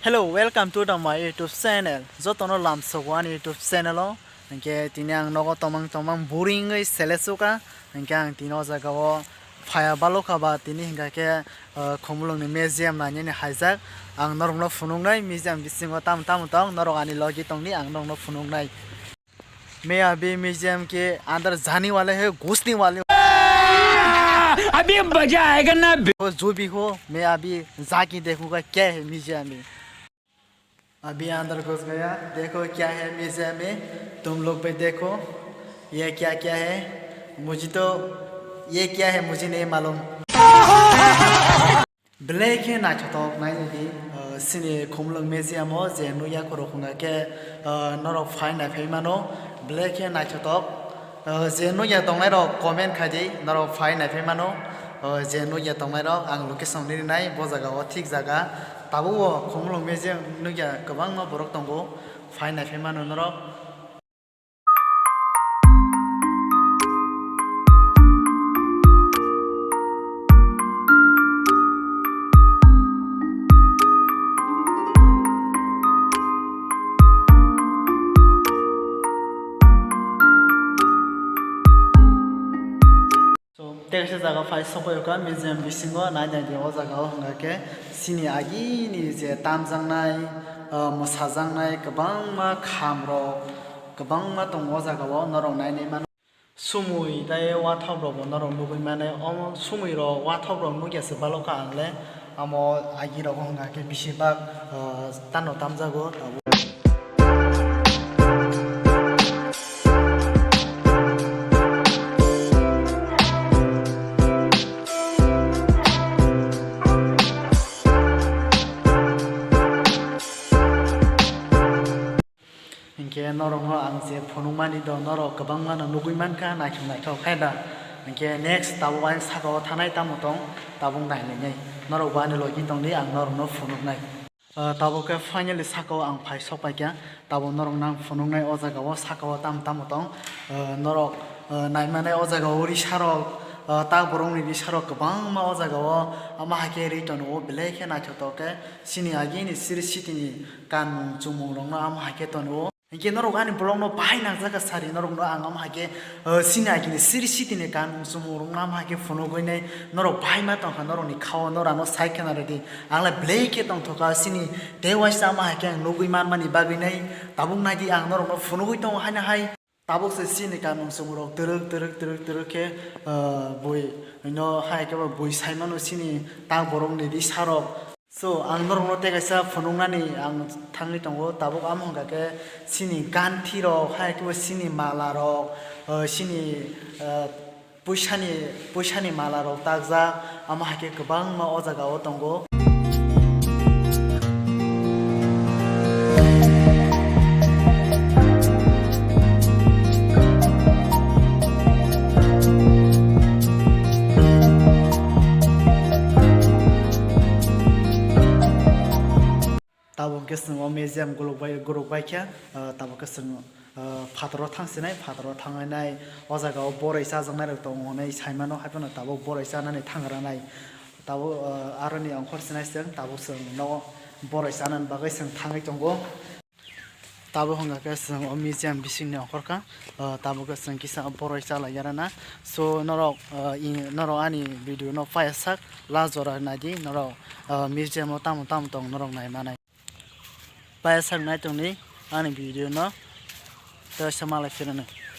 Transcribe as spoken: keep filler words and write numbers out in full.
Hello, welcome to the my YouTube channel. Jotono lamsogo ani YouTube channel o. Hinkhe tini ang nogo tomang tomang boring oi sele suka. Hinkhe ang tini o jaga o phaya balokha ba tini hinkha khe, uh, Khumulwng ni museum nainani haijak. Ang norokno phunuknai museum bisingo tamo tamo tong, norok ani logi tongdi, ang norokno phunuknai. मैं अभी म्यूजियम के अंदर जाने वाले हैं, घुसने वाले हूँ। अभी मजा आएगा ना। वो जो भी हो, मैं अभी जाके देखूंगा क्या है म्यूजियम में। अभी अंदर घुस गया, देखो क्या है म्यूजियम में, तुम लोग भी देखो ये क्या क्या है। मुझे तो ये क्या है मुझे नहीं मालूम। Belai khe naithothok nainai di, uh, chini Khumulwng museum o je nukya khorok hwnga khe, uh, norok phai naiphai mano. Belai khe naithothok, uh, je nukya tongnai rok comment khai di, norok phai naiphai mano. Uh, je nukya tongnai rok ang location ni rinai bo jaga o thik jaga. Tabuk o Khumulwng museum nukya kwbangma borok tongo, phai naiphai mano norok. So, tei kaisa jaga phai sokphaio ka museum bisingo nai nai di o jaga o hwnga khe chini agini je tamjaknai, ah, mwsajaknai kwbangma kham rok kwbangma tongo o jaga o norok nai nai mano. Sumui tei wathok rok bo norok nugui mano, omo sumui rok wathok rok nugya se balo ka ang le, amo agi rogo hwnga khe bisi bak, ah, tano tamjago tabuk. Hinkhe norokno ang je phunukmani do norok kwbangmano nugui mankha, naithok naithok khe da. Hinkhe next tabuk ani sakao thanai tamo tong, tabuk nailainai. Norok bo ani logi tongdi, ang norokno phunuknai. Ah, tabuk khe finally sakao ang phai sokpaikha. Tabuk norokno ang phunuknai o jagao sakao tamo tamo tong. Ah, norok, ah, naimanai o jagao risarok, ah, tak borokni risarok kwbangma o jagao ama hai khe ri tongo, belai khe naithotok khe. Chini agini siri sitini kanmung chumung rokno ama hai khe tongo. Hinkhe norok ani vlog no bahai nangjak kha sari norokno ang ama hai khe, uh, chini agini siri sitini kanmung chumung rokno ama hai khe phunugui nai norok bahai ma tongkha norokni khao norano sai khena rwdi. Ang le belai khe tongthokha chini tei waisa ama hai khe ang nugui manmani bagwi nai tabuk naidi ang norokno phunugui tongo haino hai. Tabuk se chini kanmung chumung rok twrwk twrwk twrwk twrwk khe, ah, bui no hai khe bo bui sai mano chini tak borok ni risarok. So ang norok no tei kaisa phunuknani ang thangwi tongo, tabuk amo hwnkha khe chini ganthi rok hai khe bo chini mala rok, ah, chini, ah, puisani, puisani mala rok takjak, amo hai khe kwbangma o jaga o tongo. Tabuk khe chwng o museum guluk bai, guruk bai khe, ah, tabuk khe chwng, ah, phataro thang sinai, phataro thangwi nai o jaga o boroi chajaknai rok tongo hwnwi sai mano, hai phano tabuk boroi chanani thang rwnai. Tabuk, ah, aroni ongkhor sinai chwng, tabuk chwng no boroi chanani bagwi chwng thangwi tongo. Tabuk hwnga khe chwng o museum bisingni ongkhor kha, ah, tabuk khe chwng kisa boroi chalai ya rwna. So norok, ah, i, norok ani video no paiya sak last jora naidi norok, ah, museum o tamo tamo tong norok nai manai. Paiya sak nai tongdi ani video no tei se malai phirano.